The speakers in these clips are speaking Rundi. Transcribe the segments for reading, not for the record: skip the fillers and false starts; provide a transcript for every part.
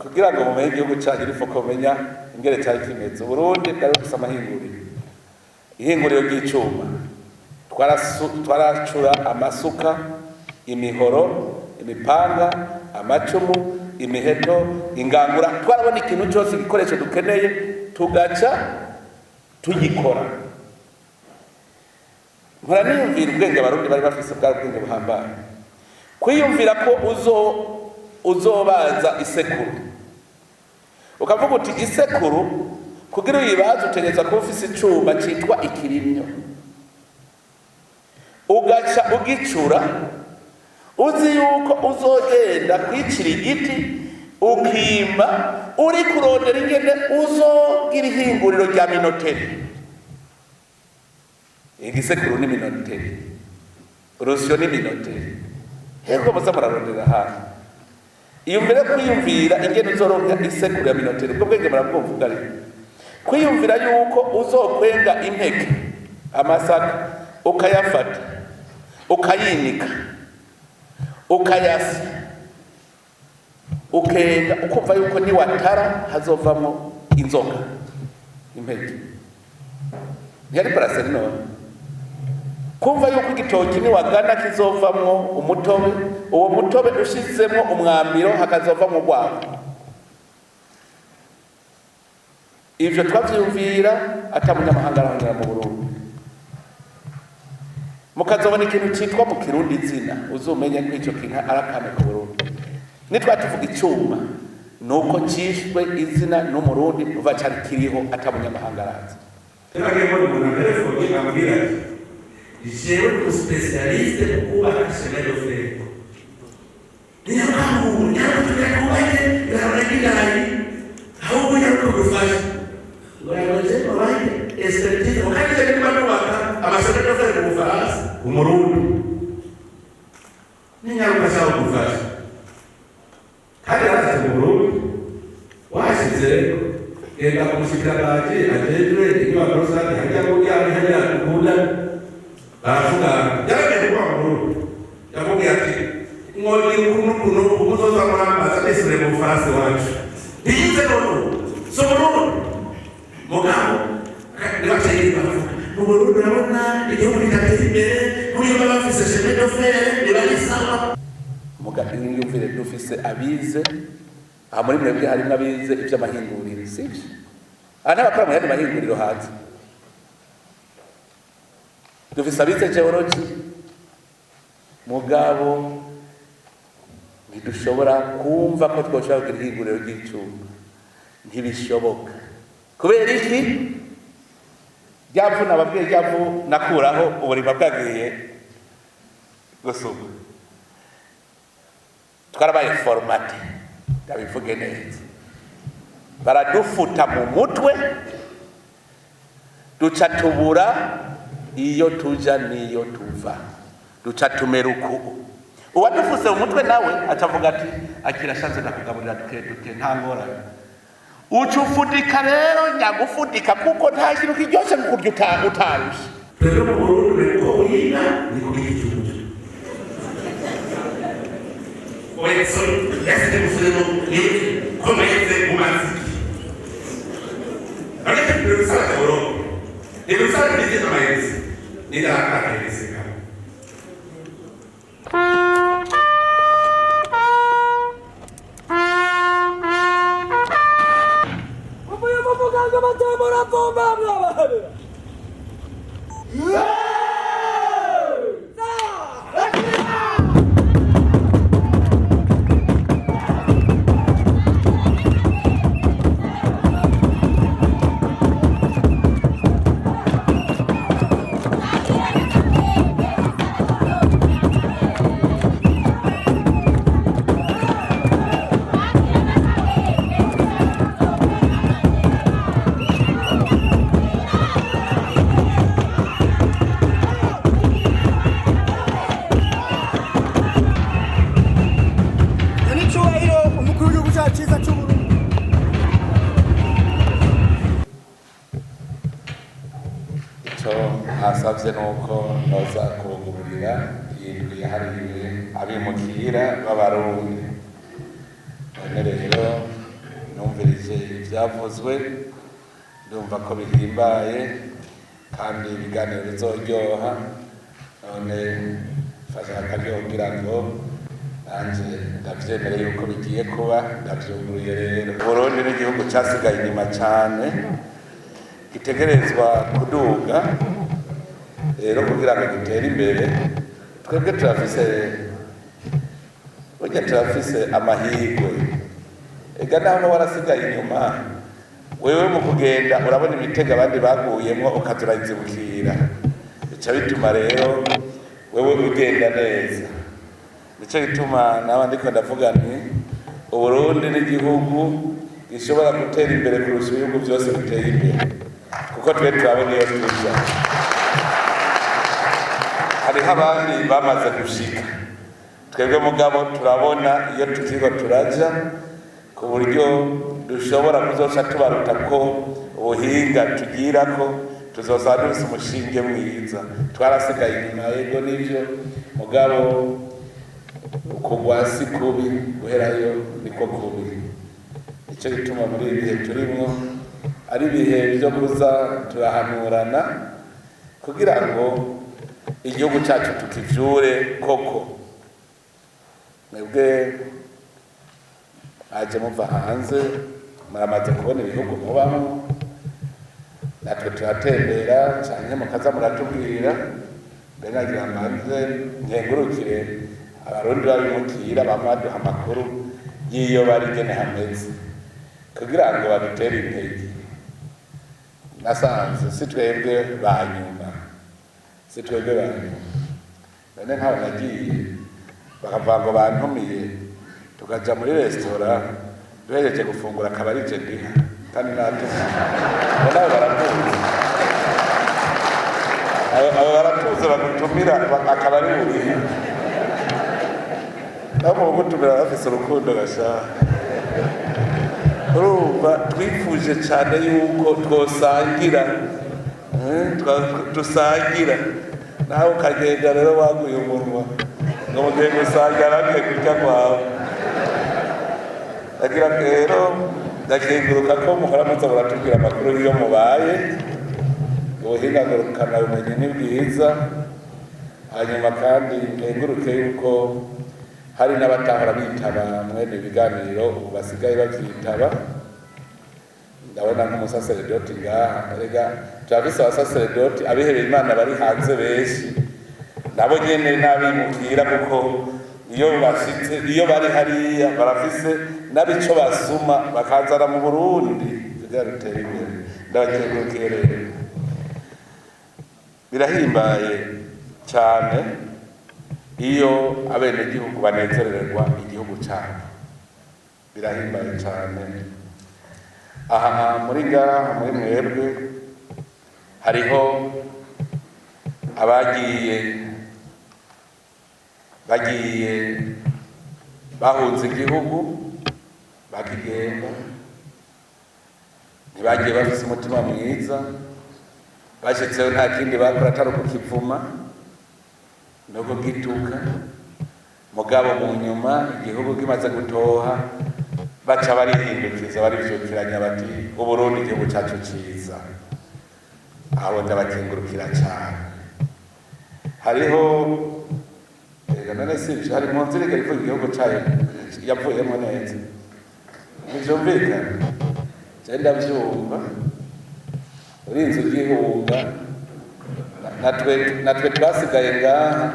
Kugira ngo mumenye igihugu cyanyu, il faut kumenya ingene cyari kimeze. Uburundi bwari bufise amahinguriro, ihinguriro ry'icuma. Twaracura amasuka, imihoro, imipanga, amacumu, imiheto, ingangura. Twarabona ikintu cyose, igikoresho dukeneye, tugaca tugikora. Nkora niyumvira ubwenge Abarundi bari bafise, bwari ubwenge buhambaye. Kwiyumvira ko uzobaza isekuru, ukavuga uti isekuru kugira uyibaze utegereza kuba ufise icuma citwa ikirimyo, ugaca ugicura, uzi yuko uzogenda kwicira igiti, ukimba, uri kurondera ingene uzogira ihinguriro rya minoterie. Igisekuru ni minoterie, urusyo ni minoterie. Hego, muza murarondera hafi iyo mbere kwiyumvira ingene uzoronka isekuru ya minoterie. Ubwo bwenge murabwumva ubwo ari kwiyumvira yuko uzokwenga impeke, amasaka, ukayafata, ukayinika, ukayasya, ukenga, ukumva yuko niwatara hazovamo inzoga, impeke ntiyari brasserie. None kumva yuko igitoki niwagana kizovamwo umutobe, uwo mutobe ushizemwo umwambiro hakazovamwo urwagwa. Ivyo twavyiyumvira ata munyamahanga arahongera mu Burundi. Mukazobona ikintu citwa mu Kirundi izina, uzumenye ko ico kintu ari akame ku Burundi. Nitwa tuvuga icuma, nuko cishwe izina n'Umurundi uva cari kiriho ata munyamahanga araza. Nagiye mbona umuntu antelefone, ambwira ati: "Jewe ndi spécialiste mu kubaka chemin de fer." Niyo mpamvu nyaruko tujya twubake ibarabara ry'indarayi, ahubwo nyaruko dufashe ngo yaje babaye expertise mu kandi niba nubaka ama chemin de fer mu Bufaransa. Umurundi ni nyaruko ashaka gufasha kandi yarashyize mu Burundi. Washyize genda ku mushikiranganji ajejwe inyubako rusange hajya kurya hajya dukunda, baravuga yaragiye kuba mu Burundi. Yamubwiye ati: "Mwogira ukuntu ukuntu umuzoza murambaza nisubire mu Bufaransa iwacu." Ntiyize none si Umurundi, mugabo nibaca yirirwa bavuga mu Burundi. Urabona igihugu kidatera imbere kuriyo baba bafise chemin de fer, biba ari sawa. Yumvire, dufise abize aha muri mwebwe, harimwo abize ivy'amahinguriro, sivyo? Aha n'abakora mu yandi mahinguriro hanze. Dufise abize géologie, mugabo ntidushobora kumva ko twoshobora kugira ihinguriro ry'icuma. Ntibishoboka. Kubera iki? Ryavu nababwiye, ryavu nakuraho uburima bwagiye gusuma. Twarabaye formatés, ndabivuge neza, baradufuta mu mutwe, duca tubura iyo tuja n'iyo tuva, duca tumera uku. Uwadufuse mu mutwe nawe acavuga ati: "Akira shanze, ndakugaburira duke duke, nta ngorane." Uca ufudika rero, nyagufudika, kuko nta kintu kiryoshe nko kurya utarushe. Twebwe mu Burundi uko wiga ni ku giti cy'umutwe. Oya, yasize gusubiramo ni komeze mu maziki. Ariko ibintu bisaba Burundi, ibintu bisaba bize amayezi nidarakakayereseka. Uvuye mu muganga batamura vumba mwabahabera. Nyanicyubahiro umukuru w'igihugu cyacu cyiza cy'Uburundi. Icyo asabye ni uko noza kubugururira iyi ndwi yahariwe abimukira b'Abarundi. None rero Ivyavuzwe ndumva ko bihimbaye kandi ibiganiro bizoryoha. None mfashe akaryo kugira ngo nanje ndavyemere yuko bigiye kuba. Ndavyuguruye rero. Burundi n'igihugu casigaye inyuma cane, gitegerezwa kuduga rero kugira ngo gitere imbere. Twebwe turafise, burya turafise amahirwe. Ega naho warasigaye inyuma, wewe mu kugenda urabona imitego abandi baguyemwo, ukaza urayizibukira. Bica bituma rero wewe ugenda neza. Nico gituma nawe ndiko ndavuga nti Uburundi n'igihugu gishobora gutera imbere kurusha ibihugu byose biteye imbere, kuko twe turabona iyo tuja. Hariho abandi bamaze gushika, twebwe mugabo turabona iyo tukiriko turaja, ku buryo dushobora kuzoca tubaruta, ko ubuhinga tugirako tuzosaba dufise umushinge mwiza. Twarasigaye inyuma, yego nivyo, mugabo ukugwa si kubi, guherayo niko kubi. Nico gituma muri ibi bihe turimwo ari ibihe vyo kuza turahanurana kugira ngo igihugu cacu tukivyure koko. Mwebwe mwaje muva hanze, muramaze kubona ibihugu mubamwo. Natwe turatembera canke mukaza muratubwira. Mbe nagira mbanze nkengurukire Abarundi babimukira bama baduha amakuru y'iyo bari ingene hameze kugira ngo badutere intege. Nasanze si twebwe ba nyuma, si twebwe ba nyuma. None nkaho nagiye bakavuga ngo bantumiye, tukaja muri resitora, duhejeje gufungura akaba ari je ndiha kandi natumiye. Ngo nabo baratuzi, abo baratuzi bagutumira akaba ari buriha. Nabo mu kugutumira bafise urukundo gashaha. Urumva twifuje cyane yuko twosangira, dusangira nawe. Ukagenda rero waguye umunwa ngo mugiye gusangira, bagiye kurya kwawe. Agira rero ndakenguruka ko muhora muza muratubwira amakuru y'iyo mubaye. Ubuhinga ngurukanabumenyi ni bwiza. Hanyuma kandi nkenguruke yuko hari n'abatahora bitaba mwene ibiganiro, ubu basigaye bavyitaba. Ndabona nk'umusaseredoti ngaha. Erega turafise abasaseredoti abihebeye Imana bari hanze benshi, nabo nyene n'abimukira, kuko iyo bashitse iyo bari hariya barafise n'abico basuma bakazana mu Burundi kugira bitere imbere. Ndabakengurukiye rero. Birahimbaye cyane iyo abenegihugu banezererwa igihugu cyabo, birahimbaye cyane. Aha muri ngaha muri mwebwe hariho abagiye bagiye bahunze igihugu, bakigenda ntibagiye bafise umutima mwiza. Bashitseyo nta kindi bakora atari ukukivuma no kugituka. Mugabo mu nyuma igihugu kimaze gutoha, baca barihindukiza, barivyukiranya, bati Uburundi igihugu cacu ciza. Abo ndabakengurukira cane. Hariho, ega none sivyo, hari impunzi iriko ivuga igihugu cayo yavuyemo neza? Ntivyumvikana. Je ndavyumva, urinze ugihunga. Natwe twasigaye ngaha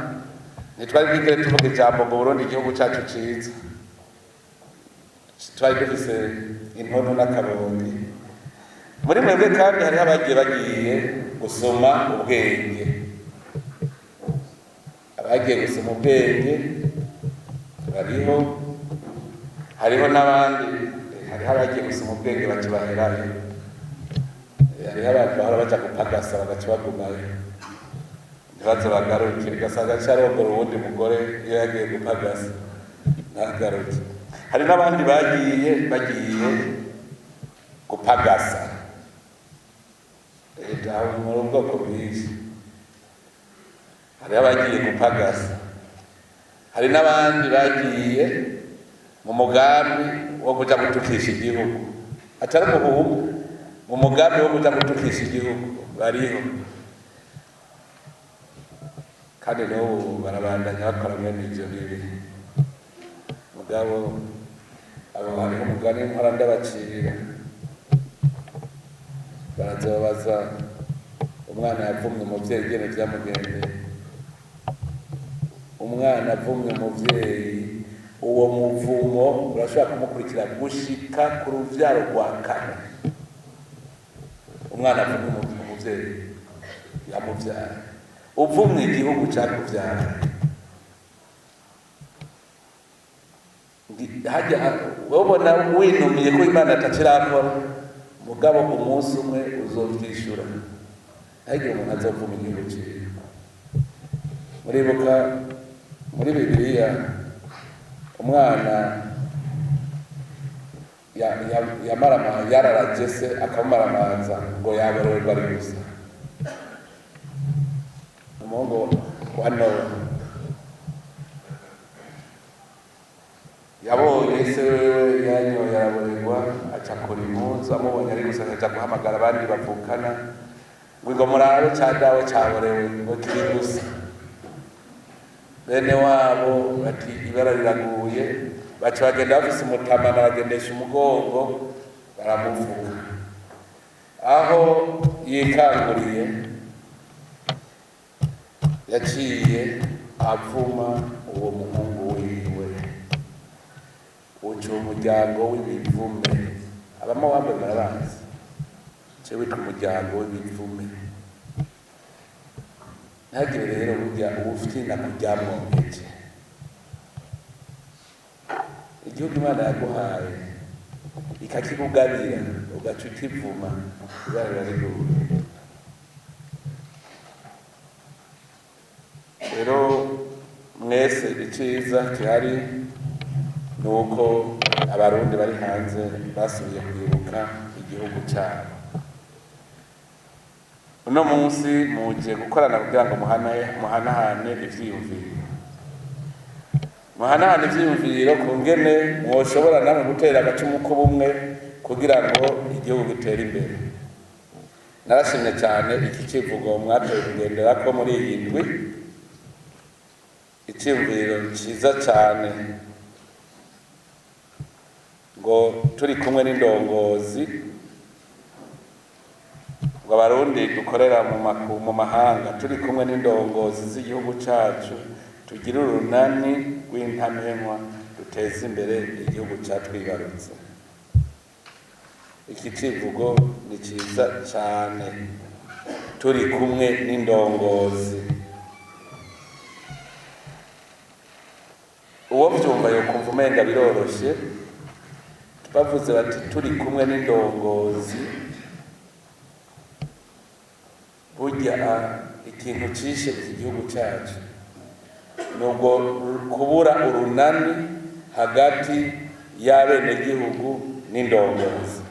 ntitwari bwigere tuvuga ijambo ngo Burundi igihugu cacu ciza. Twari dufise intono n'akabonge. Muri mwebwe kandi hariho abagiye bagiye gusoma ubwenge. Abagiye gusoma ubwenge bariho. Hariho n'abandi, hariho abagiye gusoma ubwenge baca baherayo. Hariho abantu bahora baja gupagasa bagaca bagumayo, ntibaze bagaruke. Ugasanga aca arongora uwundi mugore iyo yagiye gupagasa, ntagaruke. Hari n'abandi bagiye bagiye gupagasa. Aho muri ubwoko bwinshi, hariho abagiye gupagasa, hari n'abandi bagiye mu mugambi wo kuja gutukisha igihugu. Atari umuhugu mu mugambi wo kuja gutukisha igihugu bariho, kandi n'ubu barabandanya bakora mwene ivyo bibi. Mugabo abo hariho umugani mpora ndabacira, barazobaza umwana yavumye umuvyeyi ingene vyamugendeye. Umwana avumye umuvyeyi, uwo muvumo urashobora kumukurikira gushika ku ruvyaro rwa kane. Umwana avumye umuvyeyi yamuvyara, uvumye igihugu cakuvyara, hajya wobona winumiye ko Imana atakirakora, mugabo umunsi umwe uzovyishura. Ariko umuntu azovuma igihugu ciwe. Muribuka muri Bibiliya umwana yararaje se akamumaramaza ngo yaborerwa ari gusa. Umuhungu wa Nowa yabonye se wewe yanyoye araborerwa, aca akora impuzu, amubonye ari gusa aja guhamagara abandi bavukana ngo murabe ca dawe caborewe ngo kiri gusa. Bene wabo bati ibara riraguye, baca bagenda bafise umutamana bagendesha umugongo baramuvuga. Aho yikanguriye yaciye avuma uwo muhungu wiwe, uca umuryango w'ibivume. Abamowambe murabazi, ce witwa umuryango w'ibivume. Ntagire rero burya uwufyina kuryamwonkeje. Igihugu Imana yaguhaye ikakikugabira ugaca ukivuma, ibara rirariguye. Rero mwese iciza gihari ni uko Abarundi bari hanze basubiye kwibuka igihugu cyabo. Uno munsi muje gukorana kugira ngo muhanahane ivyiyumviro, muhanahane ivyiyumviro ku ngene mwoshobora namwe gutera agacumu k'ubumwe kugira ngo igihugu gitere imbere. Narashimye cyane iki kivugo mwatoye kugenderako muri iyi ndwi, iciyumviro ciza cyane ngo turi kumwe n'indongozi, ngo Abarundi dukorera mu mahanga turi kumwe n'indongozi z'igihugu cacu, tugire urunani rw'intamenwa duteze imbere igihugu catwibarutse. Iki civugo ni ciza cane, turi kumwe n'indongozi. Uwo vyumva yokumva umenga biroroshe, bavuze bati turi kumwe n'indongozi. Burya ikintu cishe iki gihugu cacu nubwo kubura urunani hagati y'abenegihugu n'indongozi.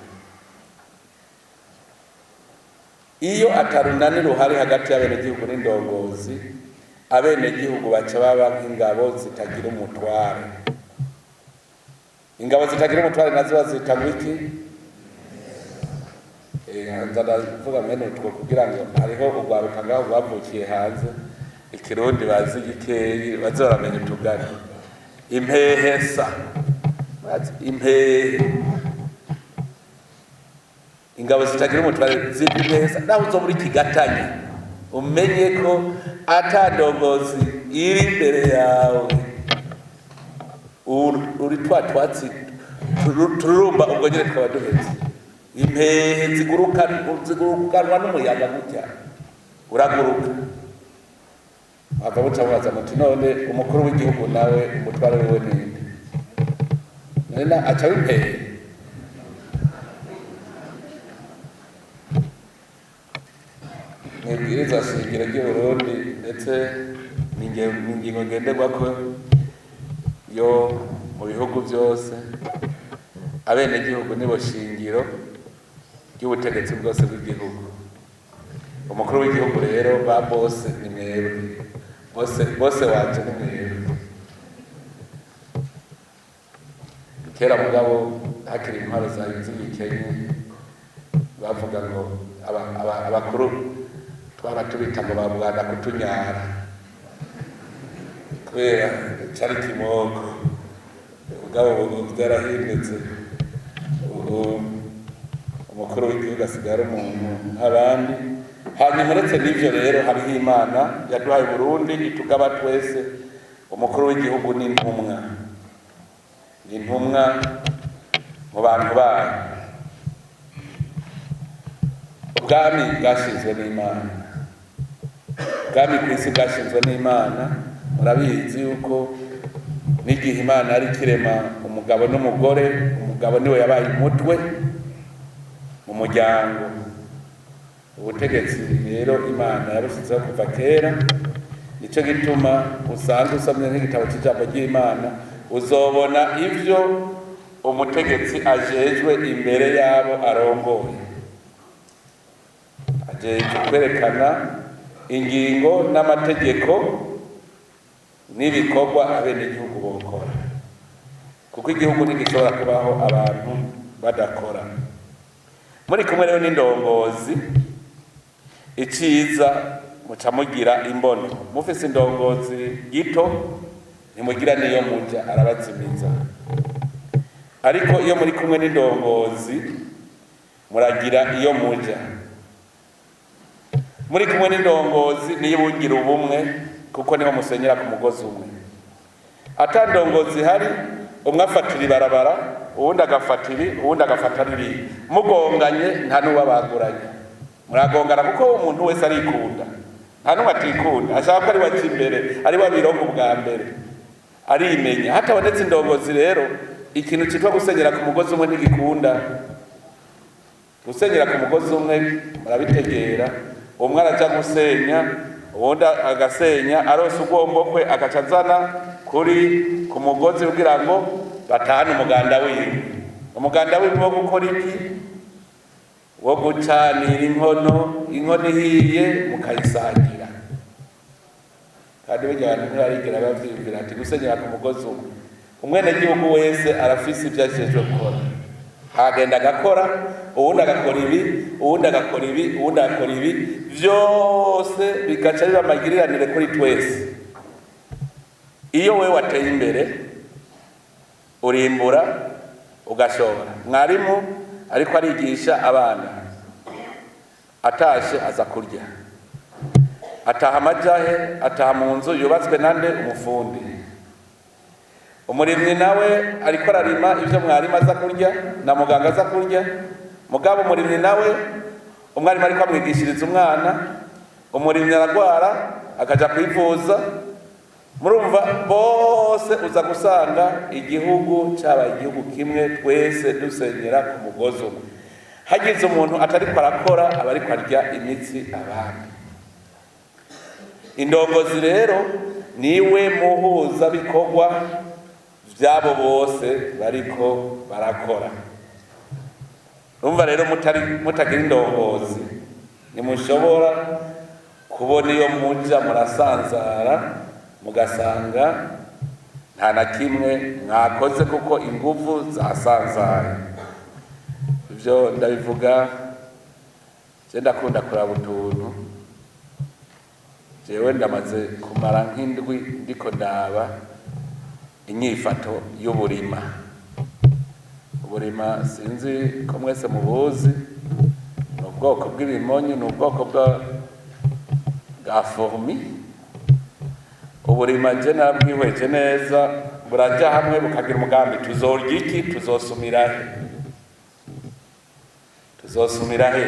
Iyo atarunani ruhari hagati y'abenegihugu n'indongozi, abenegihugu baca baba nk'ingabo zitagira umutware. Ingabo zitagira umutware nazo bazita ngo iki? Nza ndavuga mwene utwo kugira ngo hariho urwaruka ngaho rwavukiye hanze ikirundi bazi gikeyi, baze baramenya utugari. Impehesa, impehe, ingabo zitagira umutware zitwa impehesa. Naho uzo muri kigatanya umenye ko ata ndongozi iri imbere yawe, uri twa twatsi tururumba, ubwo nyine tukaba duhetse. Impehe zigurukanwa n'umuyaga gutya, uraguruka. Hava buca mubaza muti none umukuru w'igihugu nawe umutware wiwe ninde? None aca w'impehe. Mwibwiriza shingiro ry'Uburundi ndetse n'ingingo ngenderwako yo mu bihugu byose, abenegihugu nibo shingiro ry'ubutegetsi bwose bw'igihugu. Umukuru w'igihugu rero ba bose ni mwebwe, bose wanje ni mwebwe. Kera mugabo Hakiri intwaro za z'igikenye, bavuga ngo abakuru twaba tubita ngo babwana kutunyara, kubera cari kimoko. Ubwabo ubu byarahindutse, ubu umukuru w'igihugu asigaye ari umuntu nk'abandi. Hanyuma uretse n'ivyo rero, hariho Imana yaduhaye Burundi itugaba twese. Umukuru w'igihugu ni intumwa, ni intumwa mu bantu bayo. Ubwami bwashinzwe n'Imana, ubwami ku isi bwashinzwe n'Imana. Murabizi yuko n'igihe Imana yari ikirema umugabo n'umugore, umugabo niwe yabaye umutwe mu muryango. Ubutegetsi rero Imana yabushyizeho kuva kera. Nicyo gituma usanga usomye nk'igitabo cy'ijambo ry'Imana, uzobona ivyo umutegetsi ajejwe imbere y'abo arongoye. Ajejwe kwerekana ingingo n'amategeko n'ibikorwa abenegihugu bokora, kuko igihugu ntigishobora kubaho abantu badakora. Muri kumwe rero n'indongozi, iciza muca mugira imbono. Mufise indongozi gito, ntimugira niyo muja, arabazimiza. Ariko iyo muri kumwe n'indongozi, muragira iyo muja. Muri kumwe n'indongozi niyo bungira ubumwe, kuko niho musenyera ku mugozi umwe. Ata ndongozi ihari, umwe afatira ibarabara, uwundi agafata iri, uwundi agafata ririya. Mugonganye, nta n'uwabaguranye, muragongana, kuko umuntu wese arikunda, nta n'umwe atikunda. Ashaka ko ari we aja imbere, ari we abironka ubwa mbere, arimenya. Hatabonetse indongozi rero, ikintu citwa gusenyera ku mugozi umwe ntigikunda. Gusenyera ku mugozi umwe murabitegera: umwe araja gusenya, uwundi agasenya, aronse ugombo kwe agaca azana kuri ku mugozi kugira ngo batahane umuganda wiwe. Umuganda wiwe wo gukora iki? Wo gucanira inkono. Inkono ihiye mukayisangira. Kandi burya abantu ntibarigera bavyiyumvira ati gusenyera ku mugozi umwe. Umwenegihugu wese arafise ivyo ajejwe gukora, agenda agakora, uwundi agakora ibi, uwundi agakora ibi, uwundi agakora ibi, vyose bigaca biba amagiriranire kuri twese. Iyo wewe wateye imbere, urimbura ugashora. Mwarimu ariko arigisha abana, atashe aza kurya. Ataha amajahe? Ataha mu nzu yubatswe nande? Umufundi. Umurimyi nawe ariko ararima ivyo mwarimu aza kurya na muganga aza kurya. Mugabo umurimyi nawe, umwarimu ariko amwigishiriza umwana, umurimyi aragwara akaja kwivuza. Murumva bose uza gusanga igihugu cabaye igihugu kimwe, twese dusenyera ku mugozi umwe. Hagize umuntu atariko arakora, aba ariko arya imitsi abandi. Indongozi rero niwe muhuza bikorwa vyabo bose bariko barakora. Urumva rero, mutari mutagira indongozi, ntimushobora kubona iyo muja, murasanzara, mugasanga nta na kimwe mwakoze kuko inguvu zasanzaye. Ivyo ndabivuga je ndakunda kuraba utuntu. Jewe ndamaze kumara nk'indwi ndiko ndaba inyifato y'uburima. Uburima, sinzi ko mwese mubuzi, ni ubwoko bw'ibimonyo, ni ubwoko bwa fourmi. Uburima je narabwihweje neza, buraja hamwe bukagira umugambi: tuzorya iki? Tuzosumira he? Tuzosumira he?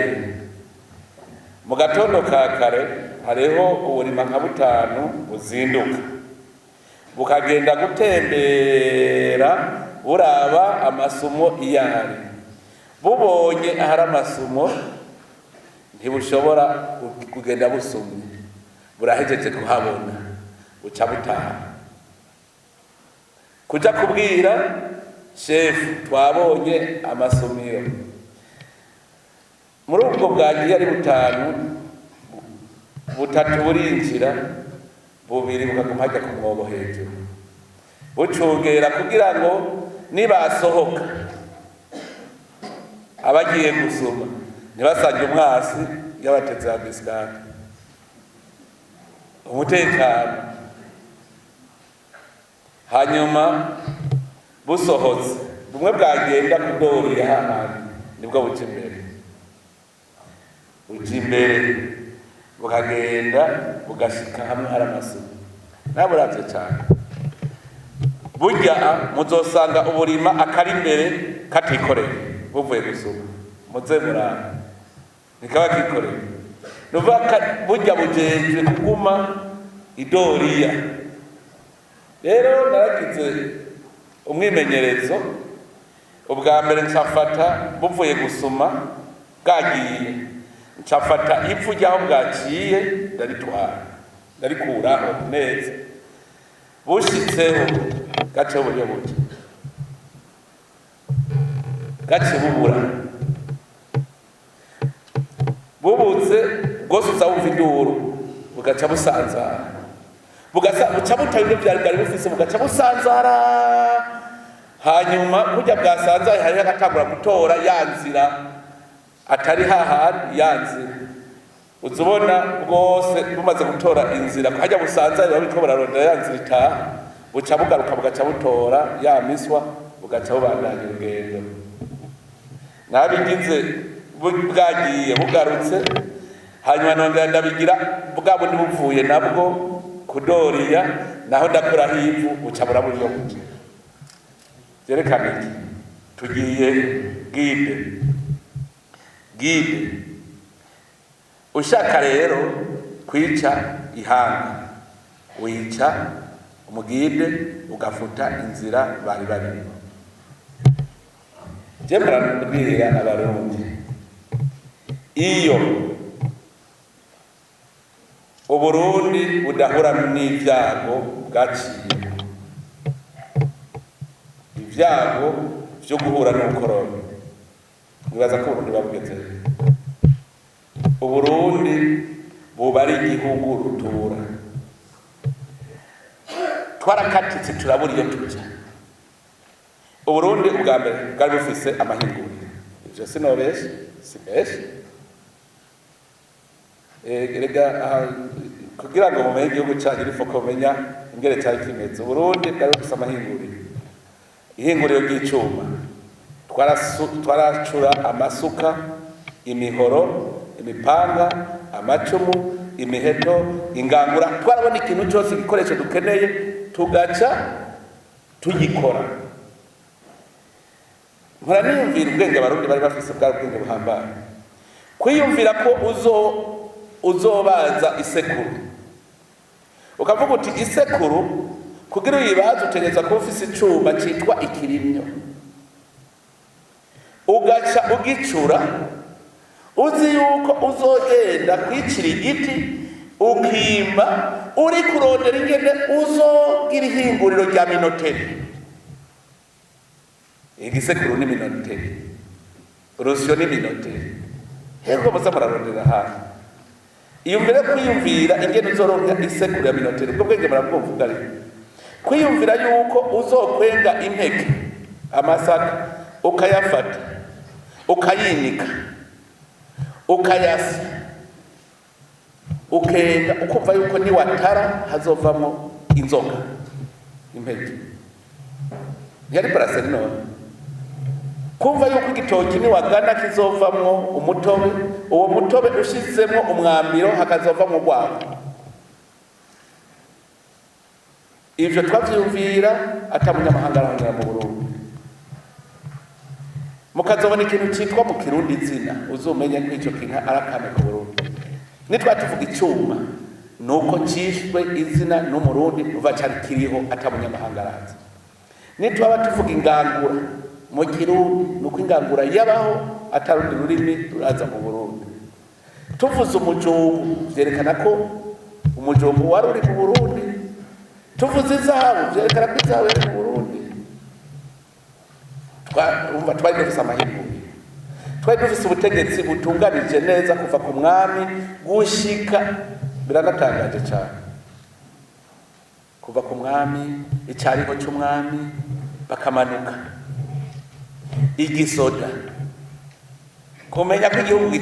Mu gatondo ka kare hariho uburima nka butanu buzinduka, bukagenda gutembera buraba amasumo iyo ahari. Bubonye ahari amasumo, ntibushobora kugenda busumye, burahejeje kuhabona, buca butaha kuja kubwira shefu: "Twabonye amasumiro." Muri ubwo bwagiye ari butanu, butatu burinjira, bubiri bukaguma hajya ku mwobo hejuru bucungera, kugira ngo nibasohoka Abagiye gusuma ntibasange umwasi yabateze embuscade. Umutekano. Hanyuma busohotse, bumwe bwagenda kudoriya hahandi, nibwo buca imbere, buca imbere bukagenda bugashika hamwe hari amasuku. Naburavye cane, burya muzosanga uburima akari imbere katikoreye buvuye gusuma. Muze muraba, ntikaba kikoreye. Nuvuga burya bujejwe kuguma idoriya. Rero naragize umwimenyerezo. Ubwa mbere ncafata buvuye gusuma bwagiye, ncafata ivu ry'aho bwaciye, ndaritwara, ndarikuraho neza. Bushitseho gace buryo buke gace bubura. Bubutse bwose, uza wumva induru, bugaca busanzara, bugasa buca butaba ibyo byari bwari bufise, bugaca busanzara. Hanyuma burya bwasanzaye, hariho agatangura gutora ya nzira atari hahandi. Ya nzira uza ubona bwose bumaze gutora inzira hajya busanzaye, buba buriko burarondera ya nzira itaha. Buca bugaruka, bugaca butora ya miswa, bugaca bubandanya urugendo. Nabigize bwagiye bugarutse. Hanyuma nongera ndabigira bwa bundi buvuye nabwo kudoriya, naho ndakuraho ivu, buca burabura iyo buca. Vyerekana iki? Tugiye guide, guide. Ushaka rero kwica ihanga, wica umuguide, ugafuta inzira bari barimo. Je murabwira Abarundi, iyo Uburundi budahura n'ibyago bwaciye, ibyago vyo guhura n'ubukoroni, nibaza ko Uburundi babugeze. Uburundi buba ari igihugu rutura. Twarakatitse, turabura iyo tuja. Uburundi ubwa mbere bwari bufise amahinguriro, ivyo sinobesha, simbesha. Erega aha, kugira ngo mumenye igihugu cyanyu, il faut kumenya ingene cyari kimeze. Uburundi bwari bufise amahinguriro, ihinguriro ry'icuma. Twaracura amasuka, imihoro, imipanga, amacumu, imiheto, ingangura. Twarabona ikintu cyose, igikoresho dukeneye, tugaca tugikora. Mpora niyumvira ubwenge Abarundi bari bafise, bwari ubwenge buhambaye. Kwiyumvira ko uzobaza isekuru, ukavuga uti isekuru kugira uyibaze utegereza kuba ufise icuma citwa ikirimyo, ugaca ugicura, uzi yuko uzogenda kwicira igiti, ukimba, uri kurondera ingene uzogira ihinguriro rya minoterie. Igisekuru ni minoterie, urusyo ni minoterie. Hego, muza murarondera hafi iyo mbere kwiyumvira ingene uzoronka isekuru ya minoterie. Ubwo bwenge murabwumva ubwo ari kwiyumvira yuko uzokwenga impeke, amasaka, ukayafata, ukayinika, ukayasa, ukenda, ukumva yuko niwatara hazovamo inzoga. Impeke ntiyari brasserie none? Kumva yuko igitoki niwagana kizovamwo umutobe, uwo mutobe ushizemwo umwambiro hakazovamwo urwagwa. Ivyo twavyiyumvira ata munyamahanga arahonyera mu Burundi. Mukazobona ikintu citwa mu Kirundi izina, uzomenye ko ico kintu ari akame ku Burundi. Nitwa tuvuga icuma, nuko cishwe izina n'Umurundi, uva cari kiriho ata munyamahanga araza. Nitwaba tuvuga ingangura mu Kirundi, nuko ingangura yabaho atarundi rurimi ruraza mu Burundi. Tuvuze umujumbu, vyerekana ko umujumbu wari uri mu Burundi. Tuvuze izahabu, vyerekana ko izahabu yari mu Burundi. Urumva twari dufise amahirwe, twari dufise ubutegetsi butunganije neza kuva ku mwami gushika. Biranatangaje cyane, kuva ku mwami, icyariho cy'umwami, bakamanuka igisoda. Kumenya ko igihugu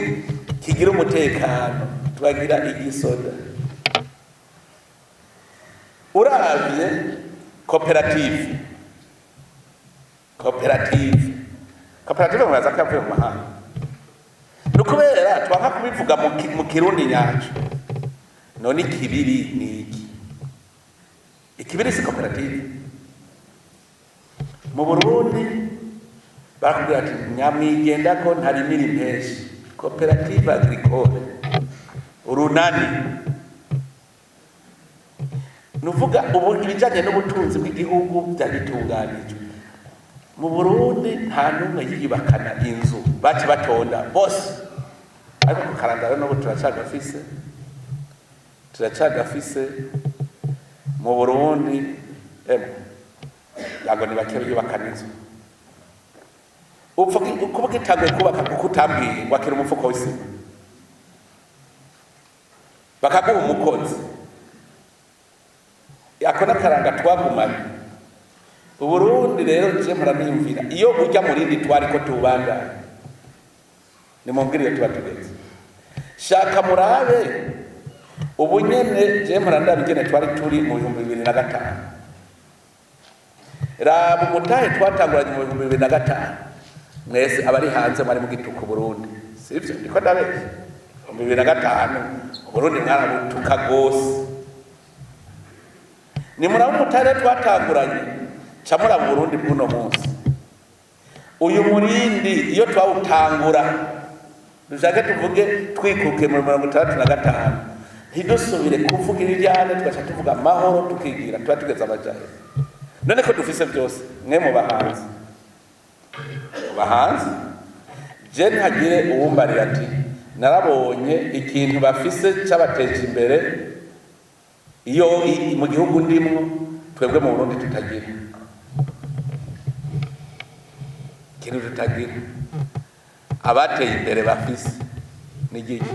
kigira umutekano, tukagira igisoda. Uravye koperative, muraza ko yavuye mu mahanga. Ni ukubera twanka kubivuga mu Kirundi nyaco. None ikibiri ni iki? Ikibiri si koperative? Mu Burundi barakubwira ati: "Nyamwigenda ko ntarimira impeshi." Koperative agricole, urunani. Nuvuga ubu ibijanye n'ubutunzi bw'igihugu byagitunganijwe mu Burundi, nta n'umwe yiyubakana inzu, baci batonda bose. Ariko ku karangaro n'ubu turacagafise mu Burundi. Emwe, yago ni bake biyubakana inzu. Upfa kuba ugitanguye kubaka kuko utambwiye, wakira umufuko w'isima, bakaguha umukozi. Ako n'akaranga twagumanye. Uburundi rero, je mpora niyumvira iyo ujya mu rindi twari ko tuwubandanya. Nimumbwire iyo tuba tugeze. Shaka murabe ubu nyene, je mpora ndaba ingene twari turi mu 2005. Raba umutahe twatanguranye mu 2005. Mwese abari hanze mwari mugituka Uburundi, sivyo? Ndiko ndabeshya? 2005 Uburundi mwarabutuka gose. Nimuraba umutahe twatanguranye, ca muraba Uburundi bw'uno munsi. Uyu murindi iyo twawutangura, dushake tuvuge twikuke mu 65, ntidusubire kuvuga ibiryane, tugaca tuvuga amahoro, tukigira tuba tugeze amajahe. None ko dufise byose, mwe muba hanze, muba hanze, je ntihagire uwumbarira ati: "Narabonye ikintu bafise cyabateje imbere iyo mu gihugu ndimwo, twebwe mu Burundi tutagira ikintu tutagira, abateye imbere bafise." Ni igiki?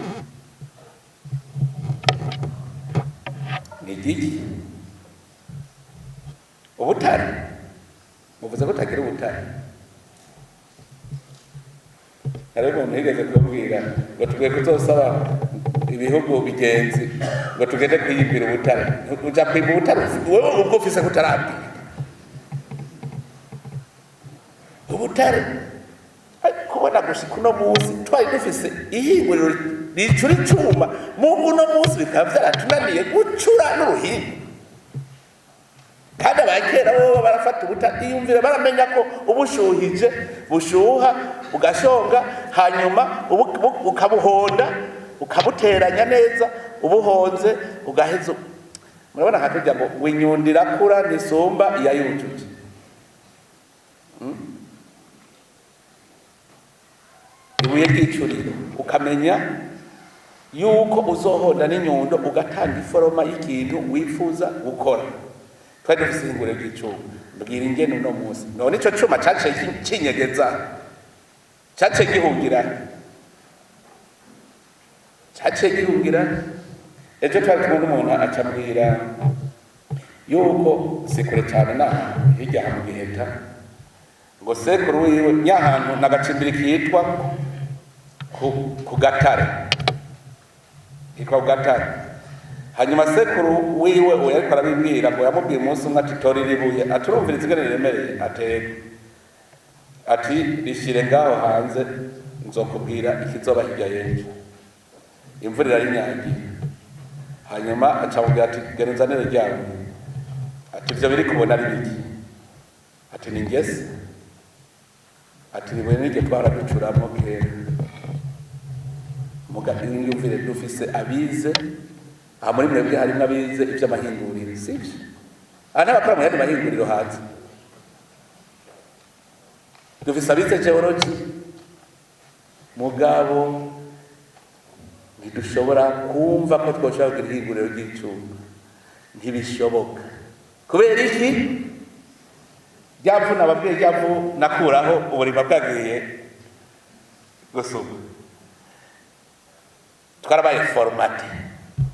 Ni igiki? Ubutare. Muvuze ko utagira ubutare. Hariho umuntu yigeze kubwira ngo tugiye kuzosaba ibihugu bigenzi ngo tugende kwiyimbira ubutare. Uja kwimba ubutare wewe ubwo ufise kutarabwira ubutare? Kubona gushika uno munsi twari dufise ihinguriro ricura icuma, mu uno munsi bikaba vyaratunaniye gucura n'uruhinga. Kandi abakera bo barafata ubuta, iyumvire, baramenya ko ubushuhije bushuha bugashonga, hanyuma ukabuhonda, ukabuteranya neza, ubuhonze ugaheza. Murabona nka kurya ngo winyundo irakura ntisumba iyayujuje. Ibuye ry'icuriro, ukamenya yuko uzohonda n'inyundo, ugatanga iforoma y'ikintu wifuza gukora. Twari dufise ihinguriro ry'icuma. Mbwira ingene uno munsi none ico cuma caciye cinyegeza, caciye gihungira, caciye gihungira. Ejo twari kumwe n'umuntu, acambwira yuko si kure cyane na hirya aha mu Giheta, ngo sekuru wiwe nyahantu nagacimbiri kitwa ku Gatare, kitwa ku Gatare. Hanyuma sekuru wiwe uwo yariko arabibwira ngo yamubwiye umunsi umwe ati: "Tora iri buye." Ati: "Urumviriza ingene riremereye?" Atego. Ati: "Rishire ngaho hanze, nzokubwira ikizoba hirya y'ejo." Imvura irarinyagiye. Hanyuma acamubwira ati: "Genda unzanire rya buye." Ati: "Ivyo biri kubona ari biki?" Ati: "Ni ingese." Ati: "Ribuye niryo twahora ducuramwo kera." Muga iyumvire, dufise abize aha muri mwebwe, harimwo abize ivy'amahinguriro, sivyo? Aha n'abakora mu yandi mahinguriro hanze. Dufise abize géologie, mugabo ntidushobora kumva ko twoshobora kugira ihinguriro ry'icuma. Ntibishoboka. Kubera iki? Ryavu nababwiye, ryavu nakuraho uburima bwagiye gusuma. Twarabaye formatés,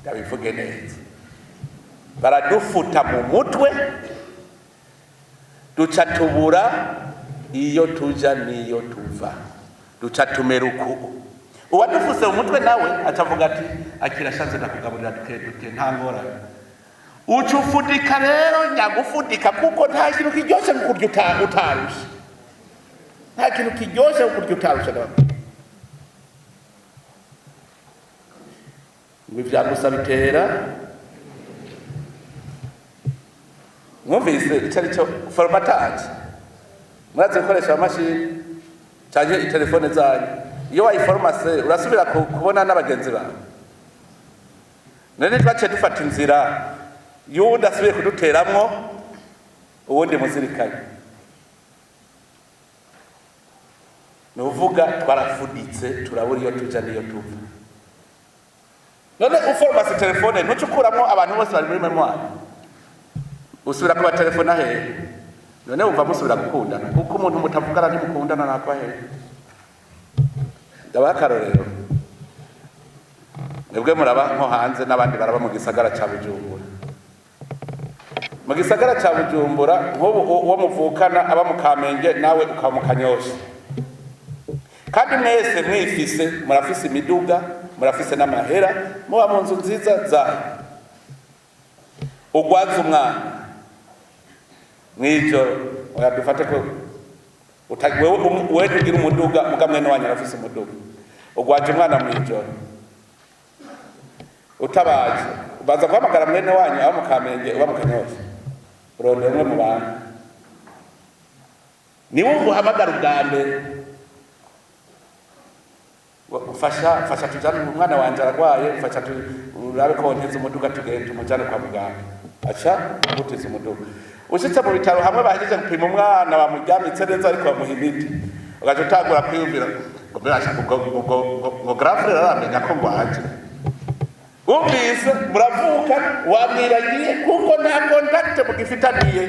ndabivuge neza, baradufuta mu mutwe, duca tubura iyo tuja n'iyo tuva. Duca tumera uku. Uwadufuse mu mutwe nawe acavuga ati: "Akira shanze, ndakugaburira duke duke, nta ngorane." Uca ufudika rero, nyagufudika, kuko nta kintu kiryoshe nko kurya utarushe. Nta kintu kiryoshe nko kurya utarushe. Ndababwira ngo ivyagusa bitera. Mwumvise ico ari cyo formatage? Murazi gukoresha amamashini canke itelefone zanyu? Iyo wayiforomase urasubira kubona n'abagenzi bawe. None twaciye dufata inzira y'uwundi asubiye kuduteramwo uwundi muzirikanye. Ni uvuga twarafuditse, turabura iyo tuja n'iyo tuva. None uforomase telefone, ntuce ukuramwo abantu bose bari muri mémoire? Usubira kuba telefone hehe? None wumva musubira gukundana? Kuko umuntu mutavugana ntimukundana. Nakwa hehe? Ndabaha akarorero. Mwebwe muraba nko hanze, n'abandi baraba mu gisagara ca Bujumbura. Mu gisagara ca Bujumbura, nk'ubu uwo muvukana aba mu Kamenge, nawe ukaba mu Kanyosha, kandi mwese mwifise, murafise imiduga, murafise n'amahera, muba mu nzu nziza zanyu. Ugwaza umwana mw'ijoro, oya, dufate ko wewe wewe tugira umuduga, muga mwene wanyu arafise umuduga. Ugwaje umwana mw'ijoro, utabaje, ubanza guhamagara mwene wanyu aba mu Kamenge, uba mu Kanyosha? Urondera umwe mu bantu, niwe uhamagara ubwa mbere: "Mfasha, mfasha, tujane, umwana wanje aragwaye, mfasha urabe ko wonteza umuduga, tugende tumujane kwa muganga." Aca agutiza umuduga. Ushitse mu bitaro, hamwe bahejeje gupima umwana, bamuryamitse neza, ariko bamuha imiti, ugaca utangura kwiyumvira ngo mbega ubwo ngo grand frère aramenya ko ngwaje? Wumvise muravuka, wamwiragiye, kuko nta contact mugifitaniye.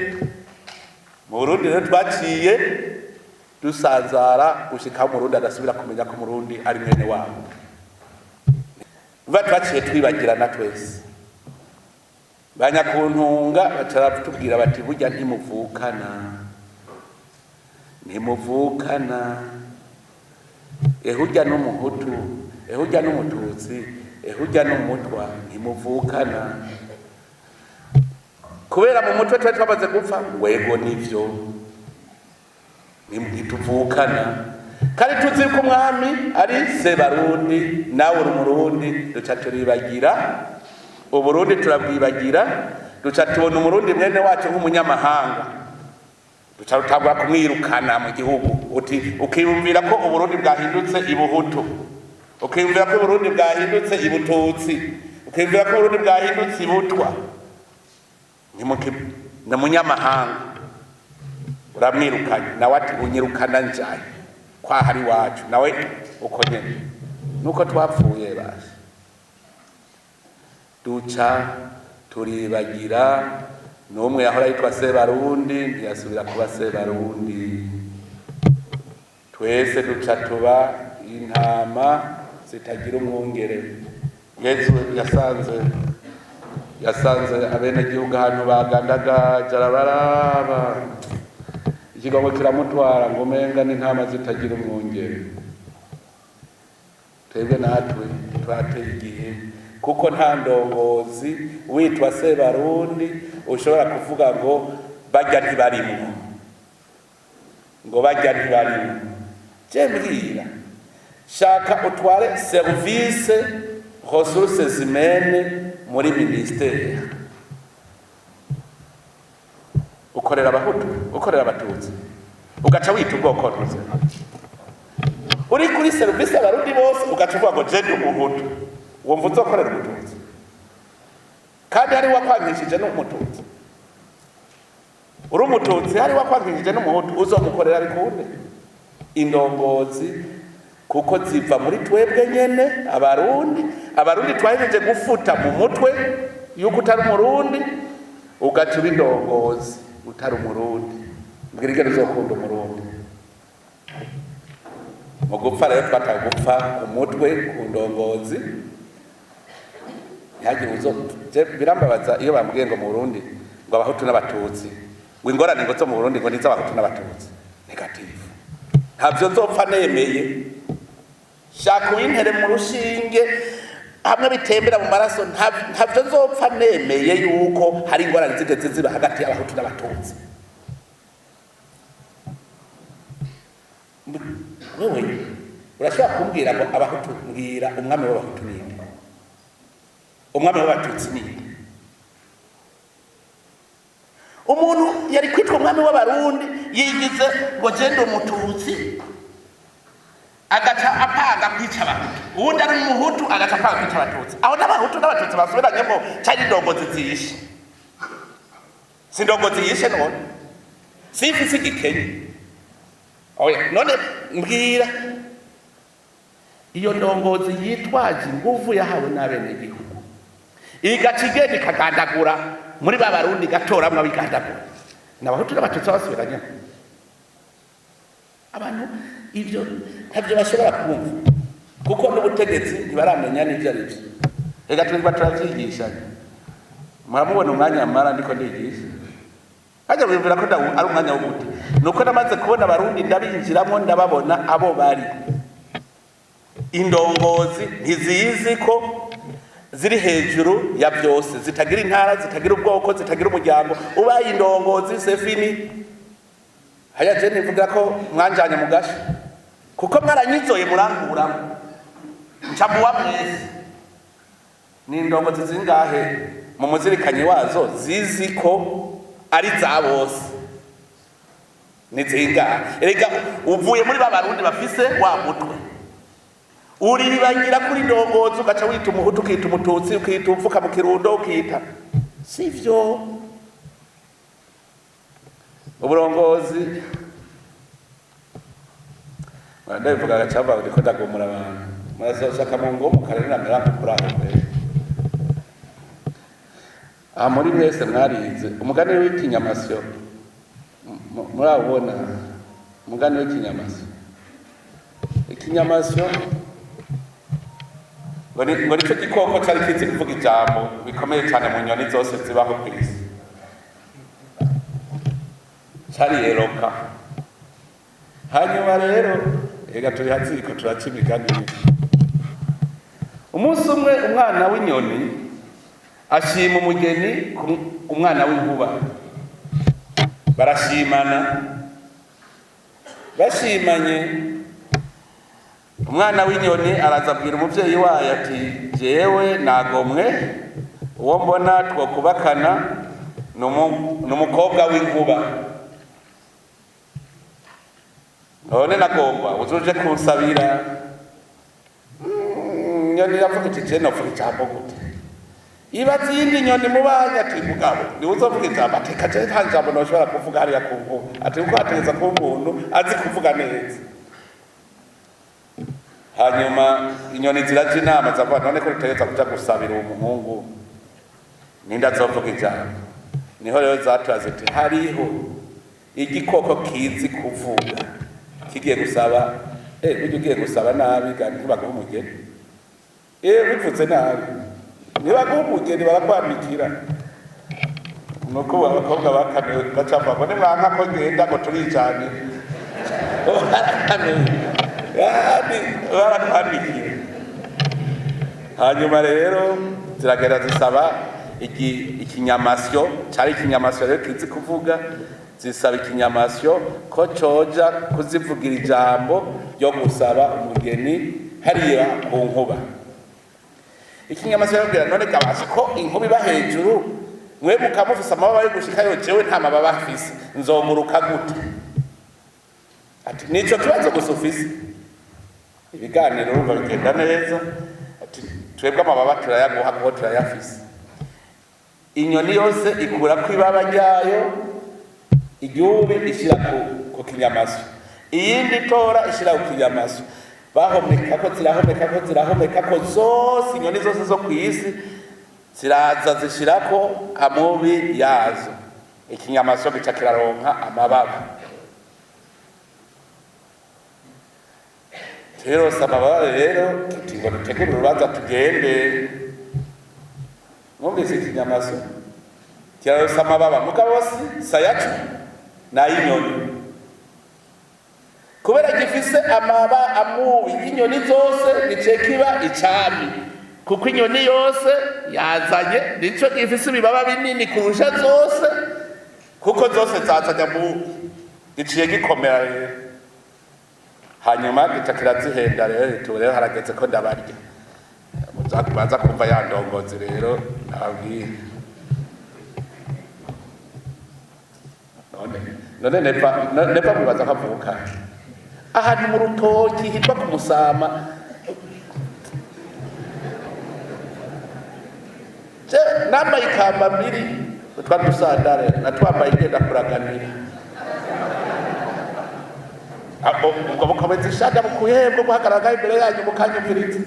Mu Burundi rero twaciye dusanzara gushika aho Umurundi adasubira kumenya ko Umurundi ari mwene wabo. Uva twaciye twibagirana twese. Banyakuntunga baca baratubwira bati: "Burya ntimuvukana, ntimuvukana. Ehurya n'Umuhutu, ehurya n'Umututsi, ehurya n'Umutwa, ntimuvukana." Kubera mu mutwe twari twamaze gupfa. Wego, nivyo, ntituvukana, kandi tuzi ko umwami ari Sebarundi, nawe uri Umurundi. Duca turibagira Uburundi, turabwibagira. Duca tubona Umurundi mwene wacu nk'umunyamahanga, duca rutangura kumwirukana mu gihugu. Uti ukiyumvira ko Uburundi bwahindutse Ibuhutu, ukiyumvira ko Uburundi bwahindutse Ibututsi, ukiyumvira ko Uburundi bwahindutse Ibutwa. Ni umunyamahanga, uramwirukanye. Nawe ati: "Unyirukana njaye kwa hari iwacu?" Nawe uko nyene. Nuko twapfuye basi, duca turibagira. N'umwe yahora yitwa Sebarundi ntiyasubira kuba Sebarundi. Twese duca tuba intama zitagira umwungere. Yezu yasanze abenegihugu ahantu bagandagaje, arabaraba, ikigongo kiramutwara, ngo umenga n'intama zitagira umwungere. Twebwe natwe twateye igihe, kuko nta ndongozi witwa Sebarundi ushobora kuvuga ngo bajya ntibarimwo, ngo bajya ntibarimwo. Je mbwira, shaka utware service ressources humaines muri ministère, ukorera Abahutu, ukorera Abatutsi, ugaca wita ubwoko ntuze. Uri kuri serivisi Abarundi bose, ugaca uvuga ngo je ndi Umuhutu. Wumva uzokorera Umututsi kandi hari wakwankishije n'Umututsi? Uri Umututsi, hari wakwankishije n'Umuhutu, uzomukorera bikunde? Indongozi kuko ziva muri twebwe nyene Abarundi. Abarundi twahejeje gufuta mu mutwe yuko utari Umurundi, ugaca uba indongozi utari Umurundi. Mbwira ingene uzokunda Umurundi. Mu gupfa rero twataye gupfa ku mutwe, ku ndongozi. Ntihagire uzo. Je birambabaza iyo bambwiye ngo mu Burundi ngo Abahutu n'Abatutsi, ngo ingorane ngo zo mu Burundi ngo ni iz'Abahutu n'Abatutsi. Négatif, ntabyo nzopfa nemeye. Shaka uwintere mu rushinge hamwe bitembera mu maraso, ntavyo nzopfa nemeye yuko hari ingorane zigeze ziba hagati y'Abahutu n'Abatutsi. Wewe urashobora kumbwira ngo Abahutu, mbwira umwami w'Abahutu ninde, umwami w'Abatutsi ninde? Umuntu yari kwitwa umwami w'Abarundi yigize ngo genda Umututsi, agaca apanga kwica Abahutu, uwundi ari Umuhutu agaca apanga kwica Abatutsi. Aho n'Abahutu n'Abatutsi basubiranyemo, cari indongozi ziyishe? Si indongozi yishe none? Simfise igikenye, oya. None mbwira, iyo ndongozi yitwaje inguvu yahawe n'abenegihugu, igaca igenda ikagandagura muri ba Barundi, igatoramwo abigandagura, n'Abahutu n'Abatutsi basubiranyemo? Abantu ivyo ntavyo bashobora kumva, kuko n'ubutegetsi ntibaramenya n'ivyo ari byo. Reka twirirwa turavyigishanya, muramubona umwanya mara ndiko ndigisha hajya biyumvira ko ari umwanya wo gute. Nuko namaze kubona Abarundi, ndabinjiramo, ndababona abo bari. Indongozi ntizizi ko ziri hejuru ya byose, zitagira intara, zitagira ubwoko, zitagira umuryango. Ubaye indongozi, c'est fini. Haya, je nivuga ko mwanjanye mu gasho, kuko mwaranyizoye murankuramo, nca muwa mwese. Ni indongozi zingahe mu muzirikanyi wazo zizi ko ari za bose? Ni zingahe? Erega uvuye muri ba Barundi bafise wa mutwe uriribangira kuri ndongozi, ugaca wita Umuhutu, ukita Umututsi, ukita upfuka mu Kirundo, ukita sivyo. Uburongozi ndabivuga agacamba, ndiko ndagomora abantu, murazoshaka mu ngomo kare namera nk'ukuri aho mbere. Aha muri mwese mwarize umugani w'ikinyamasyo, murawubona umugani w'ikinyamasyo? Ikinyamasyo ngo nicyo gikoko cari kizi kuvuga ijambo bikomeye cyane mu nyoni zose zibaho ku isi, cari eroka. Hanyuma rero ega turi haziko turaca imigani. Umunsi umwe umwana w'inyoni ashima umugeni ku umwana w'inkuba, barashimana. Bashimanye, umwana w'inyoni araza abwira umuvyeyi wayo ati: "Jewe nagomwe, uwo mbona twokubakana ni umukobwa w'inkuba. None nagomba uzoje kunsabira." Inyoni iravuga iti: "Je novuga ijambo gute?" Ibaza iyindi nyoni mubanye ati: "Mugabo niwe uzovuga ijambo." Ati: "Kaje nta jambo noshobora kuvuga hariya ku nkuba." Ati: "Kuko hategeza kuba umuntu azi kuvuga neza." Hanyuma inyoni ziraja inama, zavuga: "None ko dutegereza kuja gusabira uwo muhungu, ninde azovuga ijambo?" Niho rero zatura ziti: "Hariho igikoko kizi kuvuga, kigiye gusaba." Burya ugiye gusaba nabi ga ntibaguha umugeni. Bivuze nabi ntibaguha umugeni, barakwandikira. Nuko ubu abakobwa bakaniwe, bacavuga ngo nimwanka ko ngenda ngo turijane, barakaniwe kandi barakwandikiye. Hanyuma rero ziragenda zisaba ikinyamasyo. Cari ikinyamasyo rero kizi kuvuga. Zisaba ikinyamasyo ko coja kuzivugira ijambo ryo gusaba umugeni hariya ku nkuba. Ikinyamasyo yarabwira: "None gabasha ko inkuba iba hejuru, mwe mukaba mufise amababa yo gushikayo, jewe nta mababa afise, nzomuruka gute?" Ati: "Nico kibazo gusa ufise?" Ibiganiro urumva bigenda neza. Ati: "Twebwe amababa turayaguha kuko turayafise." Inyoni yose ikura ko ibaba ryayo iryubi, ishyira ku kinyamasyo, iyindi itora ishyira ku kinyamasyo, bahomeka ko, zirahomeka ko, zirahomeka ko zose. Inyoni zose zo ku isi ziraza zishirako amubi yazo, ikinyamasyo gica kiraronka amababa. Rero amababa rero kiti ngo dutegure urubanza tugende. Mwumvise, ikinyamasyo kiraronsa amababa, mugabo si sayacu, n'ay'inyoni, kubera gifise Amaba amubi y'inyoni zose gice kiba icami, kuko inyoni yose yazanye nico gifise ibibaba binini kurusha zose, kuko zose zazanye amubi. Giciye gikomera rero, hanyuma gica kirazihenda rero. Rero rero harageze ko ndabarya. Baza kumva ya ndongozi rero nababwira. None Neva mwibaza ko avuka ahantu mu rutoki hitwa ku Musama. Je nambaye ikamba mbiri utwa dusandare natwambaye ngenda kuraganira. Abo ubwo bukomeza ishaka bukuye bwo guhagarara imbere yanyu mukanyumviriza.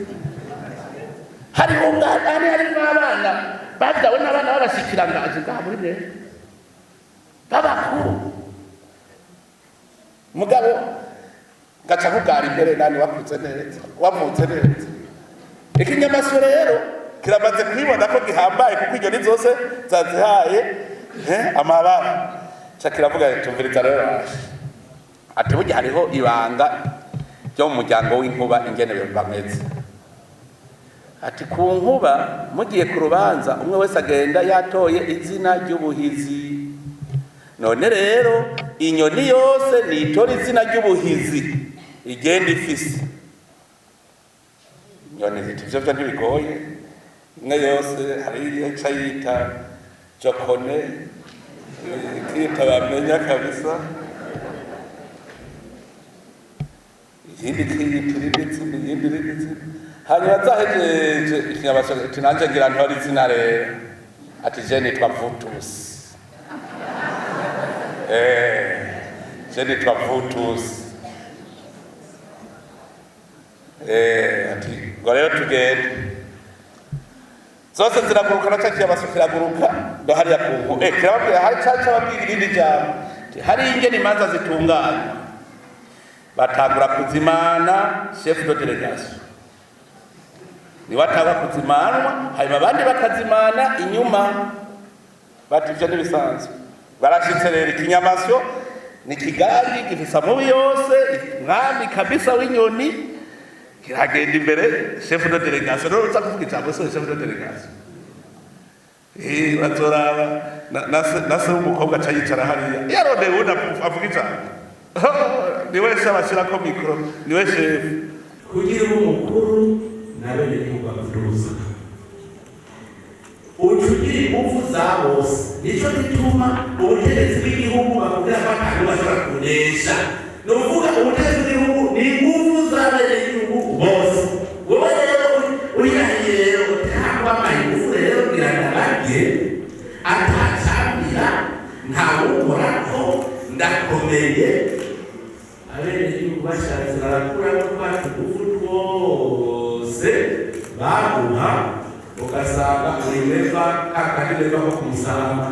Hariho umwana, harimo abana babyawe n'abana b'abashikiranganji ngaha muri mwe b'abakuru, mugabo ngaca nkugara imbere nani wakuze neza, wavutse neza. Ikinyamasyo rero kiramaze kwibona ko gihambaye, kuko inyoni zose zazihaye amababa. Ca kiravuga, tumviriza rero, ati burya hariho ibanga ryo mu muryango w'inkuba ingene bameze. Ati ku nkuba mugiye ku rubanza, umwe wese agenda yatoye izina ry'ubuhizi. None rero inyoni yose nitora izina ry'ubuhizi igenda ifise. Inyoni ziti ivyo vyo ntibigoye. Imwe yose hari iyo ica yita Jokone, ikiyita bamenya kabisa, iyindi ikiyita irindi zina, iyindi irindi zina. Hanyuma zahejeje, ikinyamasyo iti nanje ngira ntore izina rero. Ati je nitwa Vutusi. Je nitwa Vutusi. Ati ngo rero tugende. Zose ziraguruka, na ca kinyamasyo kiraguruka ndo hariya ku nku. Kirababwira, hari ca cababwira irindi jambo. Ati hari ingene imanza zitunganywa, batangura kuzimana chef de délégation niwe atanga kuzimanwa, hanyuma abandi bakazimana inyuma. Bati ivyo ntibisanzwe. Barashitse rero, ikinyamasyo ni kigali gifise amubi yose, mwami kabisa w'inyoni. Kiragenda imbere, chef de délégation rero uza kuvuga ijambo, so chef de délégation bazoraba na se w'umukobwa aca yicara hariya, yarondeye uwundi avuga ijambo, niwe se abashirako micro, niwe chef. Kugira ube umukuru n'abenegihugu bakuduza, uca ugira ingufu za bose. Nico gituma ubutegetsi bw'igihugu bakubwira ko atanu bashobora kunesha. Ni ukuvuga ubutegetsi bw'igihugu ni ingufu z'abenegihugu bose. Wowe rero urirahiye rero utakwamaye ingufu rero kugira ngo barye atacambira, ntawukorako, ndakomeye. Abenegihugu bashatse barakuramo twa tugufu twose baguha, ugasanga uri Neva, kakandi Neva ko kumusaraba.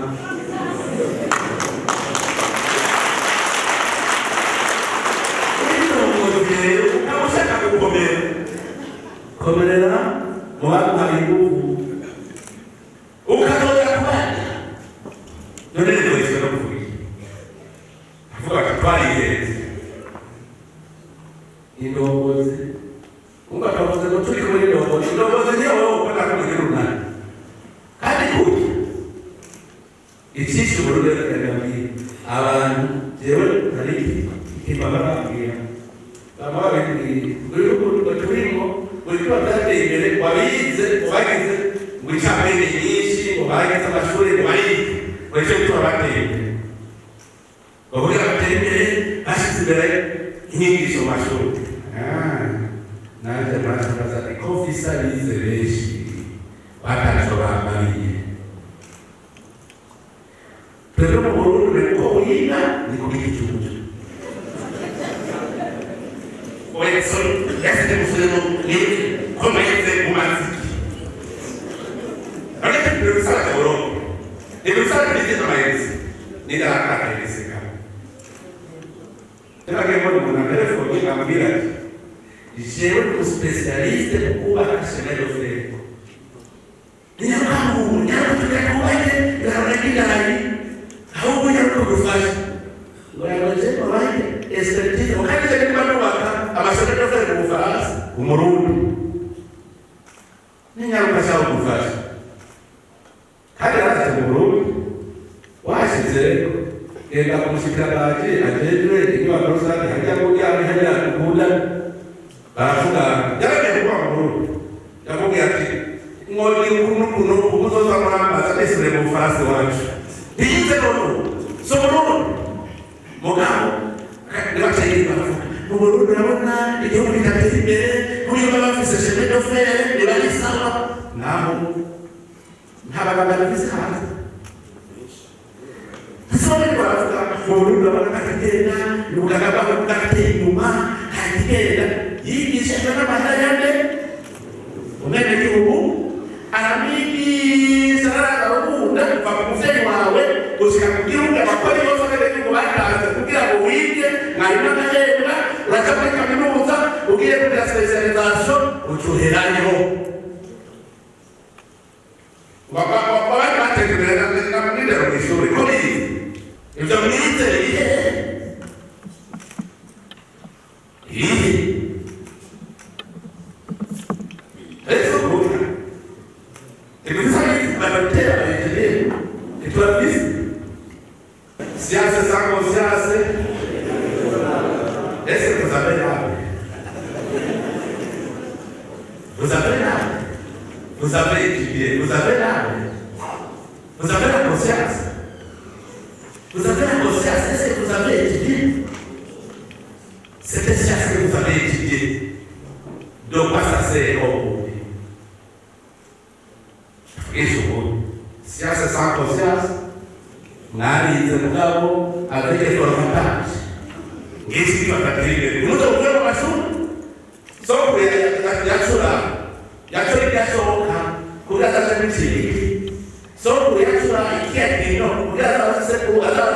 Uri rero ukaba ushaka gukomera, komerera mu baguha ingufu, ukazoja kubana. None rero no kuvuga iki? Avuga ati twarihenze indongozi. Umva, kavuze ngo turi kumwe n'indongozi. Indongozi niyo wowe ukora ko mugira urunani kandi kurya icyishe Uburundi. Rero abantu jewe hari ikintu baba bambwira, baba babibwiye buri bihugu turimo, buri kiba byateye imbere, wabize wagize ngo incabwenge nyinshi, ngo bagize amashuri, ngo barige, ngo nicyo gituma bateye imbere. Bavuga bateye imbere bashyize imbere inyigisho mu mashuri. Nanjye murabaza ni ko visa bize benshi bataco bambariye. Twebwe mu Burundi uko wiga ni ku giti cy'uburyo uretse yasize gusubiramo ni komeze mu maziki. Ariko ibintu bisaza Burundi, ibintu bisaza bize amayezi nidarakakayereseka. Naragiye mbona umuntu antelefone ambwira ati jewe ndi umuspécialiste mu kubaka chemin de fer. Ninyarukangu nyaruka twubake irabona ry'indarayi, ahubwo nyaruka gufasha ngo yabaje babaye expertise ngo kandi cyane kuba nubaka. Amashuri de fer mu Bufaransa, Umurundi n'inyaruka ashaka kugufasha, kandi yarashyize mu Burundi. Washyize, genda ku mushikiranganji ajejwe inyubako rusange hajya kurya, hajya dukunda, baravuga. Yaragiye kuba mu Burundi, yamubwiye ati: "Mwongera ukuntu ukuntu umuzoza murambaza nisubire mu Bufaransa iwacu." Ntiyize noneho, si Umurundi, mugabo nibaciye baravuga mu Burundi. Urabona igihugu kidatera imbere nk'uyu, baba bafise chemin de fer, biba ari sawa. Naho nta baganga bafise hanze. Ese bariko baravuga mu Burundi, urabona ntakigenda, ni ubuganga bwabo bwateye inyuma, ntakigenda. Yigishijwe n'amahera yande? Umwenegihugu aramwigisha, ararabunda kuva ku muvyeyi wawe gushika ku gihugu. Amakori yose abenegihugu batanze kugira ngo wige, mwarimu agahembwa, uraja muri kaminuza, ugiye kugira spécialisation, ucuherayo. Abandi bateza imbere n'indero mw'ishuri ko bize ivyo mwize bihe ibihe? Ese ubundi ntidufise abatera abaenjeniyeri? Ntitubafise. Science sans conscience, est-ce que vous avez l'âme? Vous avez l'âme? Vous avez étudié, vous avez l'âme, vous avez la conscience? Vous avez la conscience, est-ce que vous avez étudié cette science que vous avez étudiée? De quoi ça sert au monde? Science sans conscience. Mwarize mugabo avec formatage. Ngiki kibafatira imbere umuze uvuye mu mashuri. Soko yacura, yacura ibyashoboka kugira azaje n'ikibiki. Soko yacura ikiya kintu kugira azaze sekuru azaze.